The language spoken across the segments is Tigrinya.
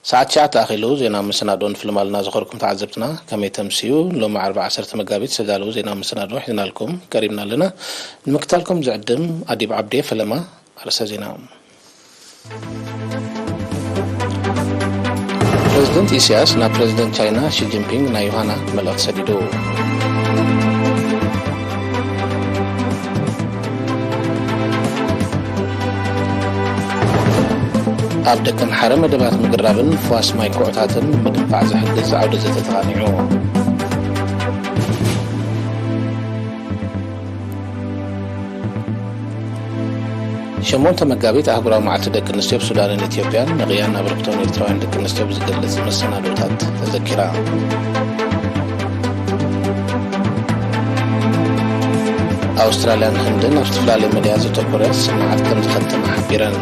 ሰዓት ትሽዓተ ኣኺሉ። ዜና መሰናድኦ ንፍልማልና ዝኾርኩም ተዓዘብትና ከመይ ተምስዩ? ሎሚ ዓርቢ ዓሰርተ መጋቢት ዝተዳለዉ ዜና መሰናድኦ ሒዝናልኩም ቀሪብና ኣለና። ንምክታልኩም ዝዕድም ኣዲብ ዓብዴ። ፈለማ ኣርእስተ ዜና። ፕረዚደንት ኢሳያስ ናብ ፕረዚደንት ቻይና ሺ ጂንፒንግ ናይ ዮሃና መልእኽቲ ሰዲዱ። ኣብ ደቀምሓረ መደባት ምግራብን ፍዋስ ማይ ኩዕታትን ምድንፋዕ ዝሕግዝ ዓውደ ዘተ ተቓኒዑ። ሸሞንተ መጋቢት ኣህጉራዊ መዓልቲ ደቂ ኣንስትዮ ብሱዳንን ኢትዮጵያን ንቕያን ኣበርክቶን ኤርትራውያን ደቂ ኣንስትዮ ብዝገልጽ መሰናዶታት ተዘኪራ። ኣውስትራልያን ህንድን ኣብ ዝተፈላለየ መድያ ዘተኮረ ስምምዓት ከም ዝኸተማ ሓቢረን።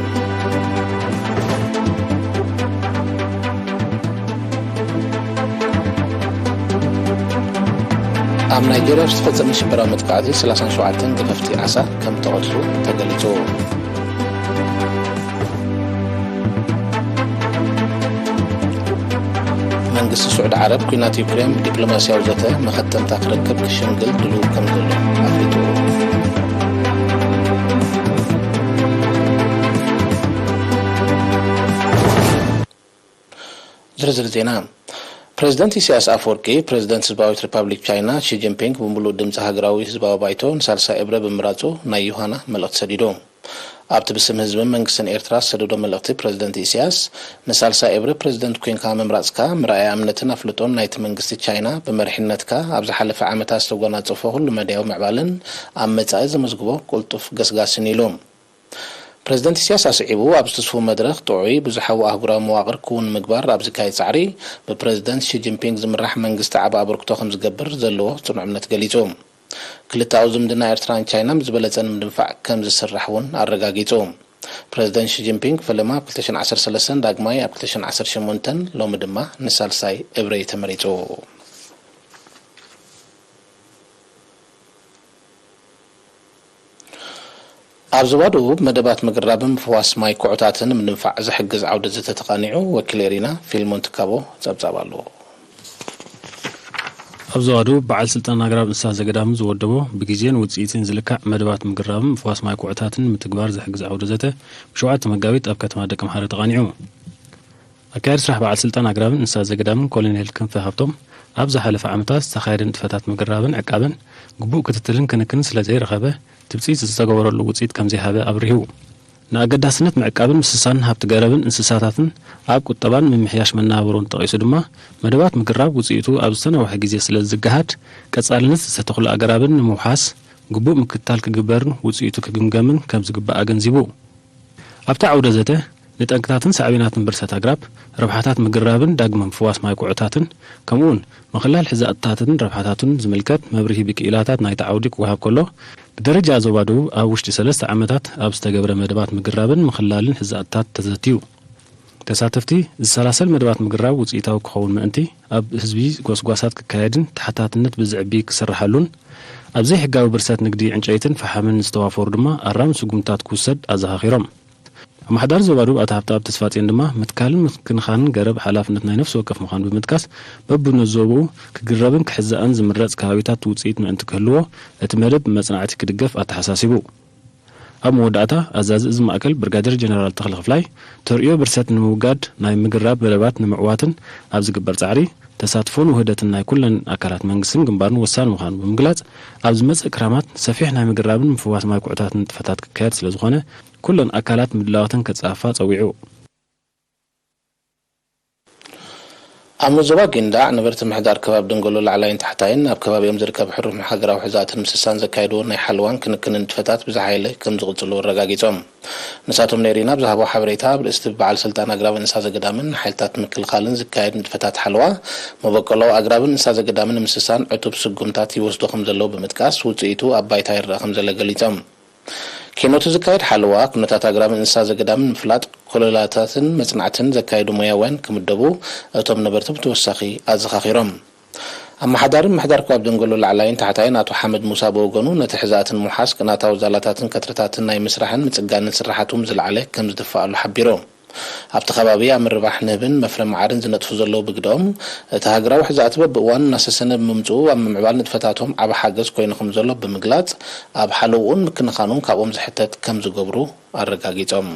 ኣብ ናይጀርያ ዝተፈጸመ ሽበራዊ መጥቃዕቲ ሰላሳን ሸውዓተን ገፈፍቲ ዓሳ ከም ተቐትሉ ተገሊጹ። መንግስቲ ስዑዲ ዓረብ ኲናት ዩክሬን ብዲፕሎማስያዊ ዘተ መኸተምታ ክረክብ ክሽምግል ድሉው ከም ዘሎ ኣፍሊጡ። ዝርዝር ዜና። ፕረዚደንት ኢሳያስ ኣፈወርቂ፣ ፕረዚደንት ህዝባዊት ሪፓብሊክ ቻይና ሺ ጂንፒንግ ብምሉእ ድምፂ ሃገራዊ ህዝባዊ ባይቶ ንሳልሳይ እብረ ብምምራፁ ናይ ዮሃና መልእኽቲ ሰዲዱ። ኣብቲ ብስም ህዝብን መንግስትን ኤርትራ ዝሰደዶ መልእኽቲ ፕረዚደንት ኢሳያስ፣ ንሳልሳይ እብረ ፕረዚደንት ኮይንካ ምምራፅካ ምርኣያ እምነትን ኣፍልጦን ናይቲ መንግስቲ ቻይና ብመሪሕነትካ ኣብ ዝሓለፈ ዓመታት ዝተጎናፀፎ ኩሉ መዳያዊ ምዕባለን ኣብ መፃኢ ዘመዝግቦ ቅልጡፍ ገስጋስን ኢሉ። ፕረዚደንት ኢሳያስ ኣስዒቡ፣ ኣብ ዝትስፉ መድረኽ ጥዑይ፣ ብዙሓዊ ኣህጉራዊ መዋቕር ክውን ንምግባር ኣብ ዝካየድ ጻዕሪ፣ ብፕረዚደንት ሺ ጂንፒንግ ዝምራሕ መንግስቲ ዓቢ ኣበርክቶ ከም ዝገብር ዘለዎ ጽኑዕ እምነት ገሊጹ። ክልተኣዊ ዝምድና ኤርትራን ቻይናን ብዝበለጸ ንምድንፋዕ ከም ዝስራሕ እውን ኣረጋጊጹ። ፕረዚደንት ሺ ጂንፒንግ ፈለማ ኣብ ክልተ ሽሕን ዓሰርተ ሰለስተን፣ ዳግማይ ኣብ ክልተ ሽሕን ዓሰርተ ሸሞንተን፣ ሎሚ ድማ ንሳልሳይ እብረይ ተመሪጹ። ኣብ ዞባ ደቡብ መደባት ምግራብን ምፍዋስ ማይ ኩዕታትን ንምድንፋዕ ዝሕግዝ ዓውደ ዘተ ተቓኒዑ። ወኪል ኤሪና ፊልሞን ትካቦ ጸብጻብ ኣለዎ። ኣብ ዞባ ደቡብ በዓል ስልጣን ኣግራብ እንስሳ ዘገዳምን ዝወደቦ ብግዜን ውጽኢትን ዝልካዕ መደባት ምግራብን ምፍዋስ ማይ ኩዕታትን ንምትግባር ዝሕግዝ ዓውደ ዘተ ብሸውዓተ መጋቢት ኣብ ከተማ ደቀምሓረ ተቓኒዑ። ኣካያዲ ስራሕ በዓል ስልጣን ኣግራብን እንስሳ ዘገዳምን ኮሎኔል ክንፈ ሃብቶም፣ ኣብ ዝሓለፈ ዓመታት ዝተኻየደ ንጥፈታት ምግራብን ዕቃብን ግቡእ ክትትልን ክንክንን ስለ ዘይረኸበ፣ ትብጽኢት ዝተገበረሉ ውጽኢት ከም ዘይሃበ ኣብሪሁ። ንኣገዳስነት ምዕቃብን ምስሳን ሃብቲ ገረብን እንስሳታትን ኣብ ቁጠባን ምምሕያሽ መነባብሮን ጠቒሱ ድማ፣ መደባት ምግራብ ውጽኢቱ ኣብ ዝተናውሐ ግዜ ስለ ዝገሃድ፣ ቀጻልነት ዝተተኽሉ ኣግራብን ንምውሓስ ግቡእ ምክትታል ክግበርን ውጽኢቱ ክግምገምን ከም ዝግባእ ኣገንዚቡ። ኣብቲ ዓውደ ዘተ፣ ንጠንቅታትን ሳዕቤናትን ብርሰት ኣግራብ፣ ረብሓታት ምግራብን ዳግመ ምፍዋስ ማይ ኩዕታትን፣ ከምኡውን ምኽላል ሕዛእታትን ረብሓታቱን ዝምልከት መብርሂ ብክኢላታት ናይቲ ዓውዲ ክወሃብ ከሎ፣ ብደረጃ ዞባ ደቡብ ኣብ ውሽጢ ሰለስተ ዓመታት ኣብ ዝተገብረ መደባት ምግራብን ምኽላልን ሕዛእታት ተዘትዩ። ተሳተፍቲ፣ ዝሰላሰል መደባት ምግራብ ውጽኢታዊ ክኸውን ምእንቲ፣ ኣብ ህዝቢ ጎስጓሳት ክካየድን ተሓታትነት ብዝዕቢ ክስርሓሉን፣ ኣብ ዘይሕጋዊ ብርሰት ንግዲ ዕንጨይትን ፈሓምን ዝተዋፈሩ ድማ ኣራሚ ስጉምትታት ክውሰድ ኣዘኻኺሮም። ኣመሓዳሪ ዞባ ደቡብ ኣቶ ሃብተኣብ ተስፋጽዮን ድማ፣ ምትካልን ምክንኻንን ገረብ ሓላፍነት ናይ ነፍሲ ወከፍ ምዃኑ ብምጥቃስ፣ በብነዞባኡ ክግረብን ክሕዛእን ዝምረጽ ከባቢታት ውጽኢት ምእንቲ ክህልዎ፣ እቲ መደብ ብመጽናዕቲ ክድገፍ ኣተሓሳሲቡ። ኣብ መወዳእታ፣ ኣዛዚ እዚ ማእከል ብርጋዴር ጀነራል ተኽለ ክፍላይ፣ ተርእዮ ብርሰት ንምውጋድ ናይ ምግራብ መደባት ንምዕዋትን ኣብ ዝግበር ጻዕሪ፣ ተሳትፎን ውህደትን ናይ ኩለን ኣካላት መንግስትን ግንባርን ወሳኒ ምዃኑ ብምግላጽ፣ ኣብ ዝመጽእ ክራማት ሰፊሕ ናይ ምግራብን ምፍዋስ ማይ ኩዕታትን ንጥፈታት ክካየድ ስለ ዝኾነ፣ ኩለን ኣካላት ምድላዋተን ከጻፍፋ ጸዊዑ። ኣብ ዞባ ጊንዳዕ ነበርቲ ምሕዳር ከባቢ ደንጎሎ ላዕላይን ታሕታይን ኣብ ከባቢኦም ዝርከብ ሕሩፍ ሃገራዊ ሕዛእትን ምስሳን ዘካየድዎ ናይ ሓለዋን ክንክንን ንጥፈታት ብዝሓየለ ከም ዝቕጽሉ ኣረጋጊጾም። ንሳቶም ነይሪና ብዝሃቦ ሓበሬታ፣ ኣብ ርእስቲ ብበዓል ስልጣን ኣግራብ እንስሳ ዘገዳምን ሓይልታት ምክልኻልን ዝካየድ ንጥፈታት ሓለዋ መበቆላዊ ኣግራብን እንስሳ ዘገዳምን ንምስሳን ዕቱብ ስጉምታት ይወስዱ ከም ዘለዉ ብምጥቃስ፣ ውጽኢቱ ኣብ ባይታ ይረኣ ከም ዘሎ ገሊጾም። ኪኖት ዝካየድ ሓለዋ ኩነታት ኣግራብን እንስሳ ዘገዳምን ምፍላጥ ኮለላታትን መጽናዕትን ዘካየዱ ሞያውያን ክምደቡ እቶም ነበርቲ ብተወሳኺ ኣዘኻኺሮም። ኣመሓዳሪ ምሕዳር ከባቢ ደንጎሎ ላዕላይን ታሕታይን ኣቶ ሓመድ ሙሳ ብወገኑ፣ ነቲ ሕዛእትን ምውሓስ ቅናታዊ ዛላታትን ከትርታትን ናይ ምስራሕን ምጽጋንን ስራሓቱ ዝለዓለ ከም ዝድፋኣሉ ሓቢሩ። ኣብቲ ከባቢ ኣብ ምርባሕ ንህብን መፍረ መዓርን ዝነጥፉ ዘለዉ ብግደኦም፣ እቲ ሃገራዊ ሕዛእቲ በብእዋኑ እናሰሰነ ብምምፅኡ ኣብ ምምዕባል ንጥፈታቶም ዓቢ ሓገዝ ኮይኑ ከም ዘሎ ብምግላፅ፣ ኣብ ሓለውኡን ምክንኻኑን ካብኦም ዝሕተት ከም ዝገብሩ ኣረጋጊፆም።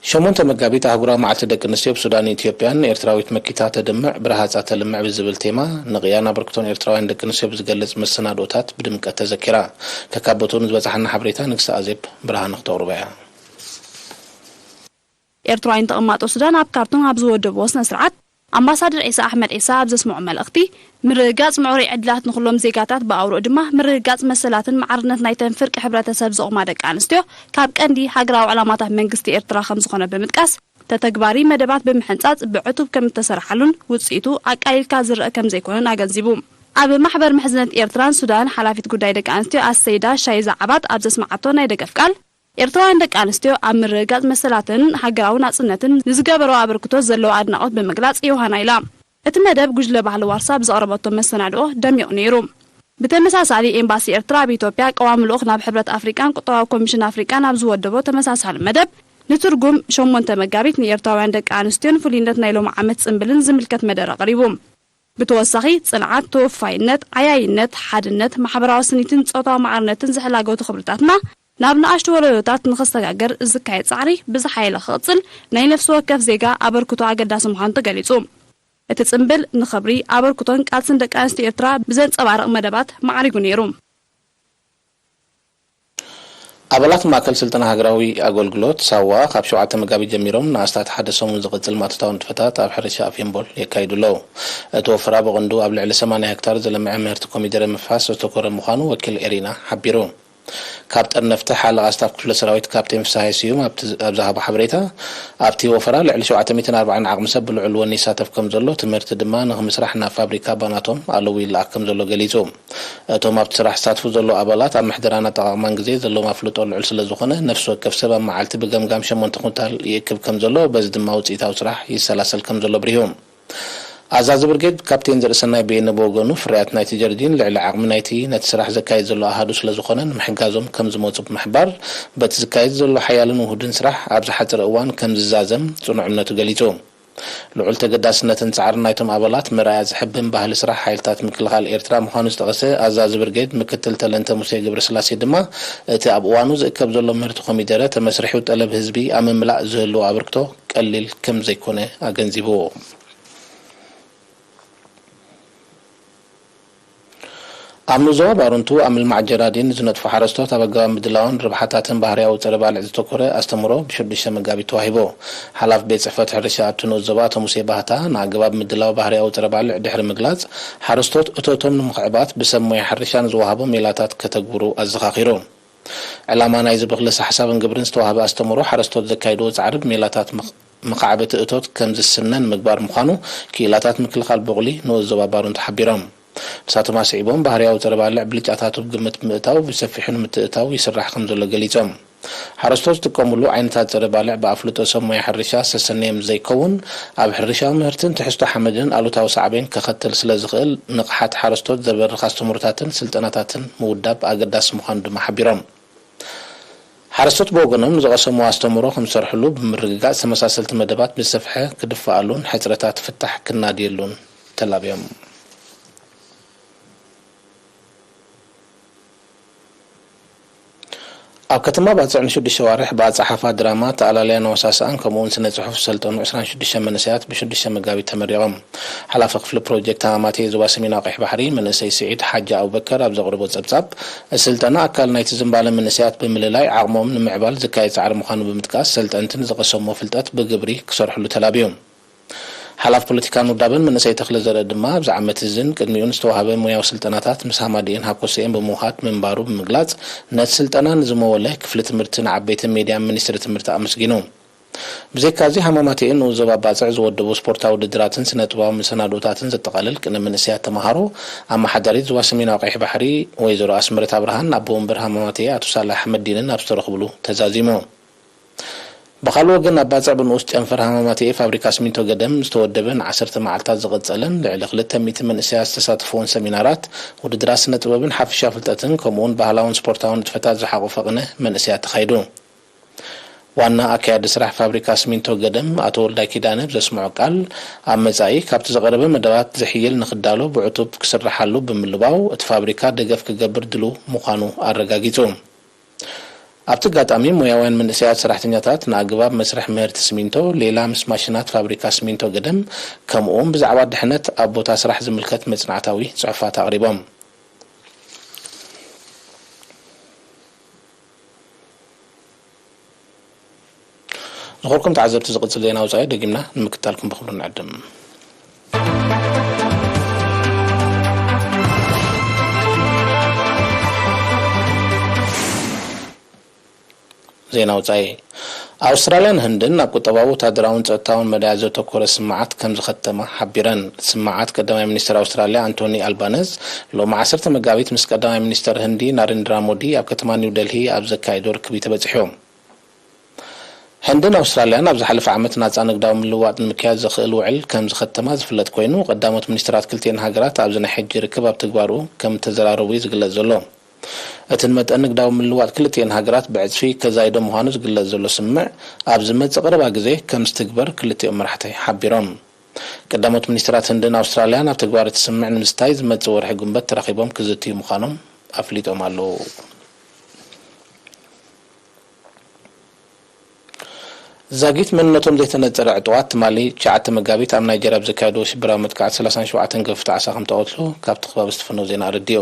ሸሞንተ መጋቢት ኣህጉራዊ መዓልቲ ደቂ ኣንስትዮ ብሱዳን ኢትዮጵያን ኤርትራዊት መኪታ ተድምዕ ብረሃጻ ተልምዕ ብዝብል ቴማ ንቕያን ኣበርክቶን ኤርትራውያን ደቂ ኣንስትዮ ብዝገልጽ መሰናድኦታት ብድምቀት ተዘኪራ። ከካብ ቦትኡ ንዝበጽሓና ሓበሬታ ንግስቲ ኣዜብ ብርሃነ ክተቕርቦ እያ። ኤርትራውያን ተቐማጦ ሱዳን ኣብ ካርቱም ኣብ ዝወደብዎ ስነ ስርዓት ኣምባሳደር ዒሳ ኣሕመድ ዒሳ ኣብ ዘስምዖ መልእኽቲ፣ ምርግጋጽ ምዕሩይ ዕድላት ንኹሎም ዜጋታት ብኣውርኡ ድማ ምርግጋጽ መሰላትን ማዕርነት ናይተን ፍርቂ ሕብረተሰብ ዘቑማ ደቂ ኣንስትዮ ካብ ቀንዲ ሃገራዊ ዕላማታት መንግስቲ ኤርትራ ከምዝኾነ ብምጥቃስ፣ ተተግባሪ መደባት ብምሕንጻጽ ብዕቱብ ከምእተሰርሓሉን ውጽኢቱ ኣቃሊልካ ዝረኣ ከምዘይኮነን ኣገንዚቡ። ኣብ ማሕበር ምሕዝነት ኤርትራን ሱዳን ሓላፊት ጉዳይ ደቂ ኣንስትዮ ኣሰይዳ ሻይዛ ዓባድ ኣብ ዘስምዓቶ ናይ ደገፍ ቃል፣ ኤርትራውያን ደቂ ኣንስትዮ ኣብ ምርግጋጽ መሰላትን ሃገራዊ ናጽነትን ንዝገበርኦ ኣበርክቶ ዘለዋ ኣድናቖት ብምግላጽ ዮሃና ኢላ። እቲ መደብ ጉጅለ ባህሊ ዋርሳ ብዘቕረበቶ መሰናድኦ ደሚቑ ነይሩ። ብተመሳሳሊ ኤምባሲ ኤርትራ ኣብ ኢትዮጵያ ቀዋሚ ልኡኽ ናብ ሕብረት ኣፍሪቃን ቁጠባዊ ኮሚሽን ኣፍሪቃን ኣብ ዝወደቦ ተመሳሳሊ መደብ ንትርጉም ሸሞንተ መጋቢት ንኤርትራውያን ደቂ ኣንስትዮን ፍሉይነት ናይ ሎሚ ዓመት ጽምብልን ዝምልከት መደረ ኣቕሪቡ። ብተወሳኺ ጽንዓት፣ ተወፋይነት፣ ዓያይነት፣ ሓድነት፣ ማሕበራዊ ስኒትን ጾታዊ ማዕርነትን ዝሕላገቱ ክብርታትና ናብ ንኣሽቱ ወለዶታት ንኽሰጋገር ዝካየድ ጻዕሪ ብዝሓየለ ክቕጽል ናይ ነፍሲ ወከፍ ዜጋ ኣበርክቶ ኣገዳሲ ምዃኑ ተገሊጹ። እቲ ጽምብል ንኽብሪ፣ ኣበርክቶን ቃልስን ደቂ ኣንስትዮ ኤርትራ ብዘንጸባርቕ መደባት ማዕሪጉ ነይሩ። ኣባላት ማእከል ስልጠና ሃገራዊ ኣገልግሎት ሳዋ ካብ ሸውዓተ መጋቢት ጀሚሮም ንኣስታት ሓደ ሰሙን ዝቕጽል ማእቶታዊ ንጥፈታት ኣብ ሕርሻ ኣፍየምቦል የካይዱ ኣለዉ። እቲ ወፈራ ብቐንዱ ኣብ ልዕሊ ሰማንያ ሄክታር ዝለምዐ ምህርቲ ኮሚደረ ምፍሓስ ዘተኮረ ምዃኑ ወኪል ኤሪና ሓቢሩ። ካብ ጠርነፍቲ ሓለቓ ስታፍ ክፍለ ሰራዊት ካፕቴን ፍስሃየ ስዩም ኣብቲ ኣብ ዝሃቦ ሓበሬታ፣ ኣብቲ ወፈራ ልዕሊ ሸውዓተ ሚእትን ኣርባዓን ዓቕሚ ሰብ ብልዑል ወኒ ይሳተፍ ከም ዘሎ፣ እቲ ምህርቲ ድማ ንኽምስራሕ ናብ ፋብሪካ ባናቶም ኣለዉ ይለኣኽ ከም ዘሎ ገሊጹ። እቶም ኣብቲ ስራሕ ዝሳትፉ ዘለዉ ኣባላት ኣብ ምሕደራን ኣጠቓቕማን ግዜ ዘለዎም ኣፍልጦ ልዑል ስለ ዝኾነ፣ ነፍሲ ወከፍ ሰብ ኣብ መዓልቲ ብገምጋም ሸሞንተ ኩንታል ይእክብ ከም ዘሎ፣ በዚ ድማ ውፅኢታዊ ስራሕ ይሰላሰል ከም ዘሎ ኣብሪሁ። ኣዛዚ ብርጌድ ካፕቴን ዘርእሰናይ በየነ ብወገኑ፣ ፍርያት ናይቲ ጀርዲን ልዕሊ ዓቕሚ ናይቲ ነቲ ስራሕ ዘካይድ ዘሎ ኣሃዱ ስለ ዝኾነ፣ ንምሕጋዞም ከም ዝመፁ ብምሕባር፣ በቲ ዝካየድ ዘሎ ሓያልን ውሁድን ስራሕ ኣብ ዝሓፀረ እዋን ከም ዝዛዘም ፅኑዕ እምነቱ ገሊፁ። ልዑል ተገዳስነትን ጻዕርን ናይቶም ኣባላት መርኣያ ዝሕብን ባህሊ ስራሕ ሓይልታት ምክልኻል ኤርትራ ምዃኑ ዝጠቐሰ ኣዛዚ ብርጌድ ምክትል ተለንተ ሙሴ ገብረስላሴ ድማ፣ እቲ ኣብ እዋኑ ዝእከብ ዘሎ ምህርቲ ኮሚደረ ተመስሪሑ ጠለብ ህዝቢ ኣብ ምምላእ ዝህልዎ ኣበርክቶ ቀሊል ከም ዘይኮነ ኣገንዚቡ። ኣብ ንኡስ ዞባ ባረንቱ ኣብ ምልማዕ ጀራዲን ንዝነጥፉ ሓረስቶት ኣብ ኣገባብ ምድላውን ርብሓታትን ባህርያዊ ጸረ ባልዕ ዘተኮረ ኣስተምህሮ ብሽዱሽተ መጋቢት ተዋሂቡ። ሓላፊ ቤት ጽሕፈት ሕርሻ ኣብቲ ንኡስ ዞባ ኣቶ ሙሴ ባህታ ንኣገባብ ምድላው ባህርያዊ ጸረ ባልዕ ድሕሪ ምግላጽ፣ ሓረስቶት እቶቶም ንምኽዕባት ብሰብ ሞያ ሕርሻ ንዝወሃቦ ሜላታት ከተግብሩ ኣዘኻኺሩ። ዕላማ ናይዚ ብክልሰ ሓሳብን ግብርን ዝተዋህበ ኣስተምህሮ ሓረስቶት ዘካይድዎ ጻዕሪ ብሜላታት ምኽ- መኻዕበቲ እቶት ከም ዝስነ ንምግባር ምዃኑ ክኢላታት ምክልኻል ቡቕሊ ንኡስ ዞባ ባረንቱ ሓቢሮም። ንሳቶም ኣስዒቦም፣ ባህርያዊ ጸረ ባልዕ ብልጫታቱ ግምት ብምእታው ብሰፊሑ ንምትእታው ይስራሕ ከም ዘሎ ገሊጾም። ሓረስቶት ዝጥቀምሉ ዓይነታት ጸረ ባልዕ ብኣፍልጦ ሰብ ሞያ ሕርሻ ዝተሰነየ ምስ ዘይከውን፣ ኣብ ሕርሻዊ ምህርትን ትሕዝቶ ሓመድን ኣሉታዊ ሳዕቤን ከኸትል ስለ ዝኽእል ንቕሓት ሓረስቶት ዘበርኽ ኣስተምህሮታትን ስልጠናታትን ምውዳብ ኣገዳሲ ምዃኑ ድማ ሓቢሮም። ሓረስቶት ብወገኖም ንዝቐሰምዎ ኣስተምህሮ ከም ዝሰርሕሉ ብምርግጋጽ ተመሳሰልቲ መደባት ብዝሰፍሐ ክድፈኣሉን ሕጽረታት ፍታሕ ክናድየሉን ተላብዮም። ኣብ ከተማ ባጽዕ ንሽዱሽተ ኣዋርሕ ብኣጻሓፋ ድራማ፣ ኣተኣላልያን ኣወሳስኣን ከምኡውን ስነ ጽሑፍ ዝሰልጠኑ ዕስራን ሽዱሽተ መንእሰያት ብሽዱሽተ መጋቢት ተመሪቖም። ሓላፊ ክፍሊ ፕሮጀክት ሃማማቴ ዞባ ሰሜናዊ ቀይሕ ባሕሪ መንእሰይ ስዒድ ሓጂ ኣቡበከር ኣብ ዘቕረቦ ጸብጻብ፣ እዚ ስልጠና ኣካል ናይቲ ዝንባለ መንእሰያት ብምልላይ ዓቕሞም ንምዕባል ዝካየድ ጻዕሪ ምዃኑ ብምጥቃስ፣ ሰልጠንቲ ንዝቐሰምዎ ፍልጠት ብግብሪ ክሰርሕሉ ተላብዩ። ሓላፊ ፖለቲካን ውዳበን መንእሰይ ተኽለ ዘርእ ድማ ኣብዚ ዓመት እዝን ቅድሚኡን ዝተዋህበ ሞያዊ ስልጠናታት ምስ ሃማደኤን ሃኮሰኤን ብምውሃድ ምንባሩ ብምግላጽ፣ ነቲ ስልጠና ንዝመወለ ክፍሊ ትምህርቲ ንዓበይትን ሜድያን ሚኒስትሪ ትምህርቲ ኣመስጊኑ። ብዘይካዚ ሃማማተኤ ንኡስ ዞባ ባጽዕ ዝወደቡ ስፖርታዊ ውድድራትን ስነ ጥበባዊ መሰናድኦታትን ዘጠቓልል ቅነ መንእሰያት ተመሃሮ ኣመሓዳሪት ዞባ ሰሜናዊ ቀይሕ ባሕሪ ወይዘሮ ኣስመረት ኣብርሃን ኣቦ ወንበር ሃማማተኤ ኣቶ ሳልሕ ኣሕመዲንን ኣብ ዝተረኽብሉ ተዛዚሙ። ብኻልእ ወገን፣ ኣብ ባጽዕ ብንኡስ ጨንፈር ሃማማተኤ ፋብሪካ ስሚንቶ ገደም ዝተወደበ ንዓሰርተ መዓልታት ዝቐጸለን ልዕሊ ክልተ ሚእቲ መንእሰያት ዝተሳተፍዎን ሰሚናራት፣ ውድድራት ስነ ጥበብን ሓፈሻ ፍልጠትን ከምኡውን ባህላውን ስፖርታውን ንጥፈታት ዝሓቖፈ ቅነ መንእሰያት ተኻይዱ። ዋና ኣካያዲ ስራሕ ፋብሪካ ስሚንቶ ገደም ኣቶ ወልዳይ ኪዳነ ብዘስምዖ ቃል፣ ኣብ መጻኢ ካብቲ ዝቐረበ መደባት ዝሕይል ንኽዳሎ ብዕቱብ ክስርሓሉ ብምልባው፣ እቲ ፋብሪካ ደገፍ ክገብር ድሉው ምዃኑ ኣረጋጊጹ። ኣብቲ ኣጋጣሚ፣ ሞያውያን መንእሰያት ሰራሕተኛታት ንኣገባብ መስርሕ ምህርቲ ስሚንቶ ሌላ ምስ ማሽናት ፋብሪካ ስሚንቶ ገደም፣ ከምኡውን ብዛዕባ ድሕነት ኣብ ቦታ ስራሕ ዝምልከት መጽናዕታዊ ጽሑፋት ኣቕሪቦም። ዝኸበርኩም ተዓዘብቲ፣ ዝቕጽል ዜና ወጻኢ ደጊምና ንምክታልኩም ብኽብሪ ንዕድም። ዜና ወጻኢ። ኣውስትራልያን ህንድን ኣብ ቁጠባዊ፣ ወታደራውን ጸጥታውን መዳያት ዘተኮረ ስምዓት ከም ዝኸተማ ሓቢረን። ስምዓት ቀዳማይ ሚኒስተር ኣውስትራልያ ኣንቶኒ ኣልባነዝ ሎሚ ዓሰርተ መጋቢት ምስ ቀዳማይ ሚኒስተር ህንዲ ናሬንድራ ሞዲ ኣብ ከተማ ኒው ደልሂ ኣብ ዘካየዶ ርክብ እዩ ተበጺሑ። ህንድን ኣውስትራልያን ኣብ ዝሓለፈ ዓመት ናጻ ንግዳዊ ምልውዋጥ ንምክያድ ዘኽእል ውዕል ከም ዝኸተማ ዝፍለጥ ኮይኑ፣ ቀዳሞት ሚኒስተራት ክልቲኤን ሃገራት ኣብዚ ናይ ሕጂ ርክብ ኣብ ትግባርኡ ከም እተዘራረቡ እዩ ዝግለጽ ዘሎ። እቲ ንመጠን ንግዳዊ ምልውዋጥ ክልቲኤን ሃገራት ብዕጽፊ ከዛይዶ ምዃኑ ዝግለጽ ዘሎ ስምምዕ፣ ኣብ ዝመጽእ ቀረባ ግዜ ከም ዝትግበር ክልቲኦም መራሕቲ ሓቢሮም። ቀዳሞት ሚኒስተራት ህንድን ኣውስትራልያን ኣብ ተግባር እቲ ስምምዕ ንምስታይ ዝመጽእ ወርሒ ጉንበት ተራኺቦም ክዝትዩ ምዃኖም ኣፍሊጦም ኣለዉ። ዛጊት መንነቶም ዘይተነጸረ ዕጡቓት ትማሊ ትሽዓተ መጋቢት ኣብ ናይጀርያ ብዘካየድዎ ሽበራዊ መጥቃዕቲ ሰላሳን ሸውዓተን ገፈፍቲ ዓሳ ከም ተቐትሉ ካብቲ ከባቢ ዝተፈነወ ዜና ኣረዲኡ።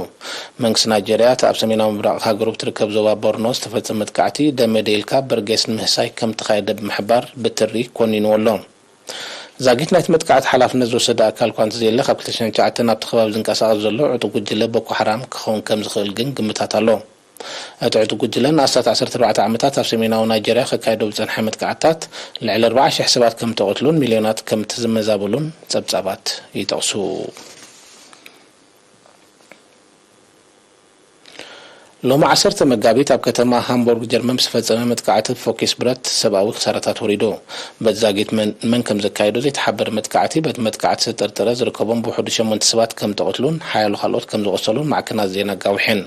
መንግስቲ ናይጀርያ፣ እቲ ኣብ ሰሜናዊ ምብራቕ ሃገሩ ብትርከብ ዞባ ቦርኖ ዝተፈጸመ መጥቃዕቲ ደመ ደይልካ በርጌስ ንምህሳይ ከም ተኻየደ ብምሕባር ብትሪ ኮኒንዎ ኣሎ። ዛጊት ናይቲ መጥቃዕቲ ሓላፍነት ዝወሰደ ኣካል እኳ እንተዘየለ፣ ካብ ክልተ ሽሕን ትሽዓተን ኣብቲ ከባቢ ዝንቀሳቐስ ዘሎ ዕጡቕ ጉጅለ ቦኮ ሓራም ክኸውን ከም ዝኽእል ግን ግምታት ኣሎ። እቲ ዕጡቕ ጉጅለ ንኣስታት ዓሰርተ ኣርባዕተ ዓመታት ኣብ ሰሜናዊ ናይጀርያ ከካይዶ ብጸንሐ መጥቃዕትታት፣ ልዕሊ ኣርባዓ ሽሕ ሰባት ከም እተቐትሉን ሚልዮናት ከም እተመዛበሉን ጸብጻባት ይጠቕሱ። ሎሚ ዓሰርተ መጋቢት ኣብ ከተማ ሃምቦርግ ጀርመን ብዝፈጸመ መጥቃዕቲ ፎኪስ ብረት ሰብኣዊ ክሳራታት ወሪዱ። በቲ ዛጊት መን፣ መን ከም ዘካየዶ ዘይተሓበረ መጥቃዕቲ፣ በቲ መጥቃዕቲ ዝተጠርጠረ ዝርከቦም ብውሕዱ ሸሞንተ ሰባት ከም እተቐትሉን ሓያሎ ካልኦት ከም ዝቖሰሉን ማዕከናት ዜና ኣጋዊሐን።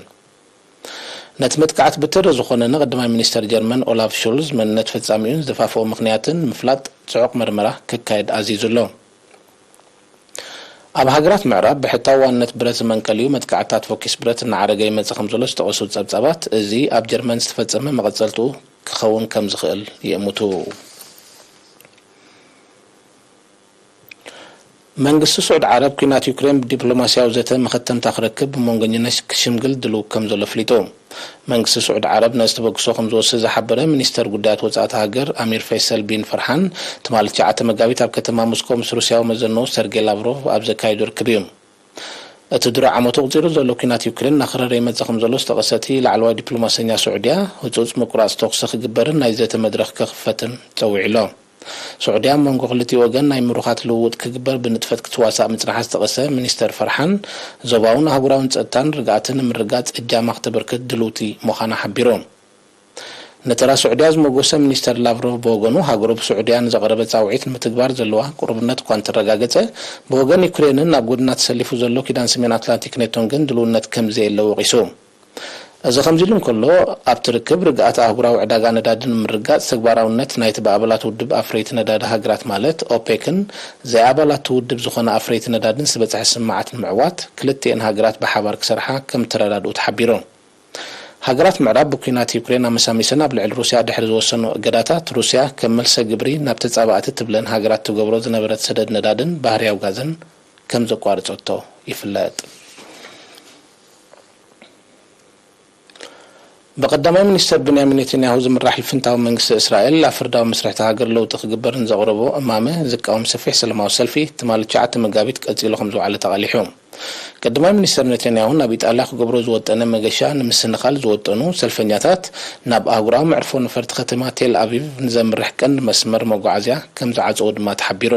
ነቲ መጥቃዕቲ ብትሪ ዝኾነነ ቀዳማይ ሚኒስተር ጀርመን ኦላፍ ሾልዝ መንነት ፈጻሚኡን ዝደፋፍኦ ምኽንያትን ንምፍላጥ ጽዑቕ መርመራ ክካየድ ኣዚዙ ኣሎ። ኣብ ሃገራት ምዕራብ ብሕታዊ ዋንነት ብረት ዝመንቀሊኡ መጥቃዕትታት ፎኪስ ብረት እናዓረገ ይመጽእ ከም ዘሎ ዝጠቐሱ ጸብጻባት፣ እዚ ኣብ ጀርመን ዝተፈጸመ መቐጸልትኡ ክኸውን ከም ዝኽእል ይእምቱ። መንግስቲ ስዑድ ዓረብ፣ ኲናት ዩክሬን ብዲፕሎማስያዊ ዘተ መኸተምታ ክረክብ ብመንጎኛነት ክሽምግል ድሉው ከም ዘሎ ኣፍሊጡ። መንግስቲ ስዑድ ዓረብ ነዚ ተበግሶ ከም ዝወስድ ዝሓበረ ሚኒስተር ጉዳያት ወጻኢ እታ ሃገር ኣሚር ፈይሰል ቢን ፈርሓን፣ ትማሊ ትሽዓተ መጋቢት ኣብ ከተማ ሞስኮ ምስ ሩስያዊ መዘንኡ ሰርጌ ላቭሮቭ ኣብ ዘካየዶ ርክብ እዩ። እቲ ድሮ ዓመቱ ኣቑጺሩ ዘሎ ኲናት ዩክሬን እናኸረረ ይመጽእ ከም ዘሎ ዝጠቐሰ እቲ ላዕለዋይ ዲፕሎማሰኛ፣ ስዑድያ ህጹጽ ምቁራጽ ተኹሲ ክግበርን ናይ ዘተ መድረኽ ክኽፈትን ጸዊዑ ኣሎ። ስዑድያ ኣብ መንጎ ክልቲኡ ወገን ናይ ምሩኻት ልውውጥ ክግበር ብንጥፈት ክትዋሳእ ምጽንሓ ዝጠቐሰ ሚኒስተር ፈርሓን፣ ዞባውን ኣህጉራውን ጸጥታን ርግኣትን ንምርግጋጽ እጃማ ክተበርክት ድልውቲ ምዃና ሓቢሩ። ንተራ ስዑድያ ዝመጎሰ ሚኒስተር ላቭሮቭ ብወገኑ፣ ሃገሩ ብስዑድያ ንዘቕረበ ጻውዒት ንምትግባር ዘለዋ ቅሩብነት እኳ እንተረጋገጸ፣ ብወገን ዩክሬንን ኣብ ጎድና ተሰሊፉ ዘሎ ኪዳን ሰሜን ኣትላንቲክ ኔቶን ግን ድልውነት ከም ዘየለ ወቒሱ። እዚ ከምዚ ኢሉ እንከሎ፣ ኣብቲ ርክብ ርግኣት ኣህጉራዊ ዕዳጋ ነዳዲ ንምርግጋጽ ተግባራውነት ናይቲ ብኣባላት ውድብ ኣፍረይቲ ነዳዲ ሃገራት ማለት ኦፔክን ዘይኣባላት እቲ ውድብ ዝኾነ ኣፍረይቲ ነዳድን ዝበጽሐ ስምምዓት ንምዕዋት ክልቲኤን ሃገራት ብሓባር ክሰርሓ ከም እተረዳድኡ ተሓቢሩ። ሃገራት ምዕራብ ብኲናት ዩክሬን ኣመሳሚሰን ኣብ ልዕሊ ሩስያ ድሕሪ ዝወሰንኦ እገዳታት፣ ሩስያ ከም መልሰ ግብሪ ናብ ተጻባእቲ ትብለን ሃገራት ትገብሮ ዝነበረት ሰደድ ነዳድን ባህርያዊ ጋዝን ከም ዘቋረጸቶ ይፍለጥ። ብቀዳማይ ሚኒስተር ብንያሚን ኔታንያሁ ዝምራሕ ልፍንታዊ መንግስቲ እስራኤል ኣብ ፍርዳዊ መስርሕ እታ ሃገር ለውጢ ክግበር ንዘቕረቦ እማመ ዝቃወም ሰፊሕ ሰላማዊ ሰልፊ ትማሊ ትሽዓተ መጋቢት ቀጺሉ ከም ዝወዓለ ተቓሊሑ። ቀዳማይ ሚኒስተር ኔታንያሁ ናብ ኢጣልያ ክገብሮ ዝወጠነ መገሻ ንምስንኻል ዝወጠኑ ሰልፈኛታት፣ ናብ ኣህጉራዊ መዕርፎ ነፈርቲ ከተማ ቴል ኣቪቭ ንዘምርሕ ቀንዲ መስመር መጓዓዝያ ከም ዝዓጸዎ ድማ ተሓቢሩ።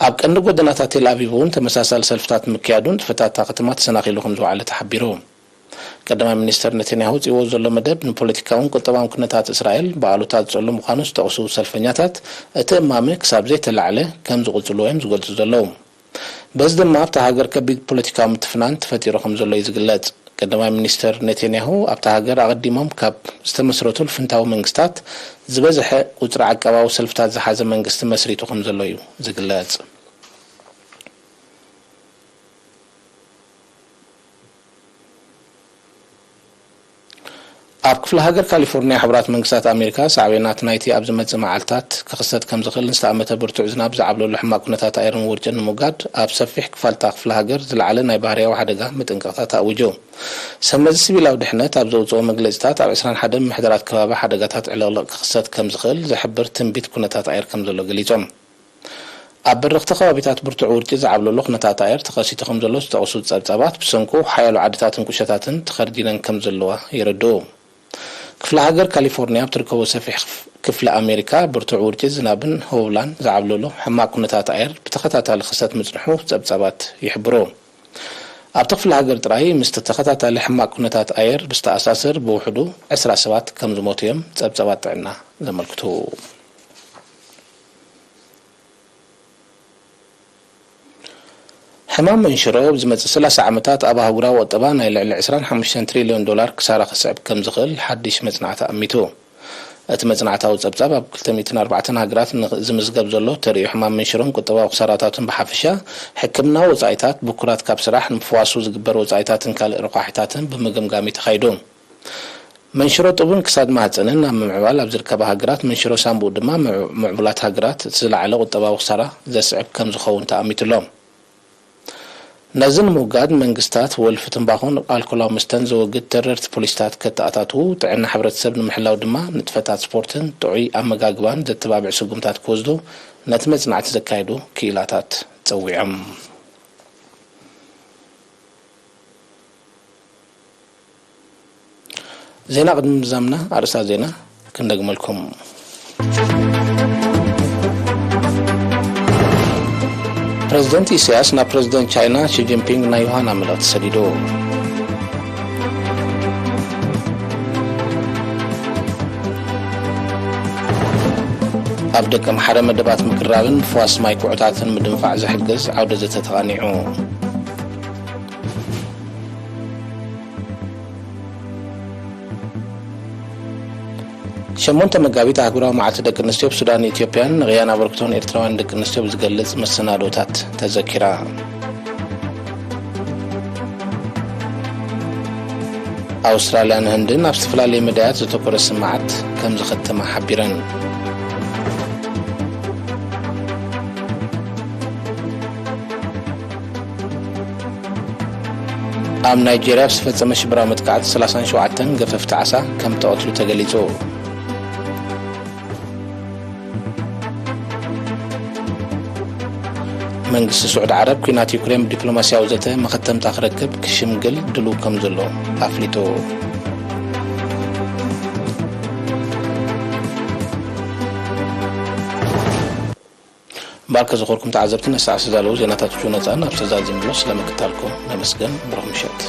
ኣብ ቀንዲ ጎደናታት ቴል ኣቪቭ እውን ተመሳሳሊ ሰልፍታት ምክያዱ ንጥፈታት እታ ከተማ ተሰናኺሉ ከም ዝወዓለ ተሓቢሩ። ቀዳማይ ሚኒስተር ነተንያሁ ውፅእዎ ዘሎ መደብ ንፖለቲካውን ቁጠባውን ኩነታት እስራኤል ብኣሉታ ዝጸሉ ምዃኑ ዝጠቕሱ ሰልፈኛታት፣ እቲ እማመ ክሳብ ዘይተላዕለ ከም ዝቕጽሉ እዮም ዝገልጹ ዘለዉ። በዚ ድማ ኣብታ ሃገር ከቢድ ፖለቲካዊ ምትፍናን ተፈጢሩ ከም ዘሎ እዩ ዝግለጽ። ቀዳማይ ሚኒስተር ኔታንያሁ ኣብታ ሃገር ኣቐዲሞም ካብ ዝተመስረቱ ልፍንታዊ መንግስታት ዝበዝሐ ቁጽሪ ዓቃባዊ ሰልፍታት ዝሓዘ መንግስቲ መስሪቱ ከም ዘሎ እዩ ዝግለጽ። ኣብ ክፍለ ሃገር ካሊፎርኒያ ሕቡራት መንግስታት ኣሜሪካ ሳዕቤናት ናይቲ ኣብ ዝመጽእ መዓልታት ክኽሰት ከም ዝኽእል ንዝተኣመተ ብርቱዕ ዝናብ ዝዓብለሉ ሕማቕ ኩነታት ኣየርን ውርጭን ንምውጋድ ኣብ ሰፊሕ ክፋልታ ክፍለ ሃገር ዝለዓለ ናይ ባህርያዊ ሓደጋ መጠንቀቕታ ተኣዊጁ። ሰብ መዚ ሲቪላዊ ድሕነት ኣብ ዘውፅኦ መግለፂታት ኣብ ዕስራን ሓደን ምሕደራት ከባቢ ሓደጋታት ዕልቕልቕ ክኽሰት ከም ዝኽእል ዝሕብር ትንቢት ኩነታት ኣየር ከም ዘሎ ገሊፆም። ኣብ በረኽቲ ከባቢታት ብርቱዕ ውርጪ ዝዓብለሎ ኩነታት ኣየር ተኸሲቱ ከም ዘሎ ዝጠቕሱ ጸብጻባት፣ ብሰንኩ ሓያሎ ዓድታትን ቁሸታትን ተኸርዲነን ከም ዘለዋ የረድኡ። ክፍለ ሃገር ካሊፎርኒያ ኣብ ትርከቦ ሰፊሕ ክፍ-፣ ክፍለ ኣሜሪካ ብርቱዕ ውርጪ ዝናብን ህቦብላን ዝዓብለሎ ሕማቕ ኩነታት ኣየር ብተኸታታሊ ክሰት ምጽንሑ ጸብጻባት ይሕብሩ። ኣብቲ ክፍለ ሃገር ጥራይ ምስቲ ተኸታታሊ ሕማቕ ኩነታት ኣየር ብዝተኣሳሰር ብውሕዱ ዕስራ ሰባት ከም ዝሞቱ እዮም ጸብጻባት ጥዕና ዘመልክቱ። ሕማም መንሽሮ ኣብ ዝመጽእ ሰላሳ ዓመታት ኣብ ኣህጉራዊ ቁጠባ ናይ ልዕሊ ዕስራን ሓሙሽተን ትሪልዮን ዶላር ክሳራ ከስዕብ ከም ዝኽእል ሓድሽ መጽናዕቲ ኣሚቱ። እቲ መጽናዕታዊ ጸብጻብ ኣብ ክልተ ሚእትን ኣርባዕተን ሃገራት ን-፣ ዝምዝገብ ዘሎ ተርእዮ ሕማም መንሽሮን ቁጠባዊ ክሳራታቱን ብሓፈሻ፣ ሕክምናዊ ወጻኢታት፣ ብኩራት ካብ ስራሕ፣ ንምፍዋሱ ዝግበር ወጻኢታትን ካልእ ረቋሒታትን ብምግምጋም እዩ ተኻይዱ። መንሽሮ ጡብን ክሳድ ማህጸንን ኣብ ምምዕባል ኣብ ዝርከባ ሃገራት፣ መንሽሮ ሳንቡእ ድማ ምዕ-፣ ምዕቡላት ሃገራት እቲ ዝለዓለ ቁጠባዊ ክሳራ ዘስዕብ ከም ዝኸውን ተኣሚቱ ኣሎ። ነዚ ንምውጋድ መንግስታት ወልፊ ትምባኾን ኣልኮላዊ መስተን ዘወግድ ተረርቲ ፖሊሲታት ከተኣታትዉ፣ ጥዕና ሕብረተሰብ ንምሕላው ድማ ንጥፈታት ስፖርትን ጥዑይ ኣመጋግባን ዘተባብዕ ስጉምታት ክወስዱ ነቲ መጽናዕቲ ዘካየዱ ክኢላታት ጸዊዖም። ዜና ቅድሚ ምዛምና ኣርእስታት ዜና ክንደግመልኩም። ፕረዚደንት ኢሳያስ ናብ ፕረዚደንት ቻይና ሺ ጂንፒንግ ናይ ዮሃና መልእኽቲ ሰዲዱ። ኣብ ደቂ ኣምሓረ መደባት ምቅራብን ምፍዋስ ማይ ኩዕታትን ምድንፋዕ ዝሕግዝ ዓውደ ዘተ ተቓኒዑ። ሸሞንተ መጋቢት ኣህጉራዊ መዓልቲ ደቂ ኣንስትዮ ብሱዳን ኢትዮጵያን ንቕያን ኣበርክቶን ኤርትራውያን ደቂ ኣንስትዮ ብዝገልጽ መሰናዶታት ተዘኪራ። ኣውስትራልያን ህንድን ኣብ ዝተፈላለዩ መዳያት ዘተኮረ ስምዓት ከም ዝኸተማ ሓቢረን። ኣብ ናይጄርያ ኣብ ዝተፈጸመ ሽበራዊ መጥቃዕቲ ሰላሳን ሸውዓተን ገፈፍቲ ዓሳ ከም ተቐትሉ ተገሊጹ። መንግስቲ ስዑዲ ዓረብ ኲናት ዩክሬን ብዲፕሎማስያዊ ዘተ መኸተምታ ክረክብ ክሽምግል ድሉው ከም ዘሎ ኣፍሊጡ። እምበኣር ከዘኸርኩም ተዓዘብቲ፣ ነሰዓት ዝዳለዉ ዜናታት ውሹ ነጻን ኣብ ተዛዚምሎ ስለምክታልኩም ነመስገን። ብሩኽ ምሸት።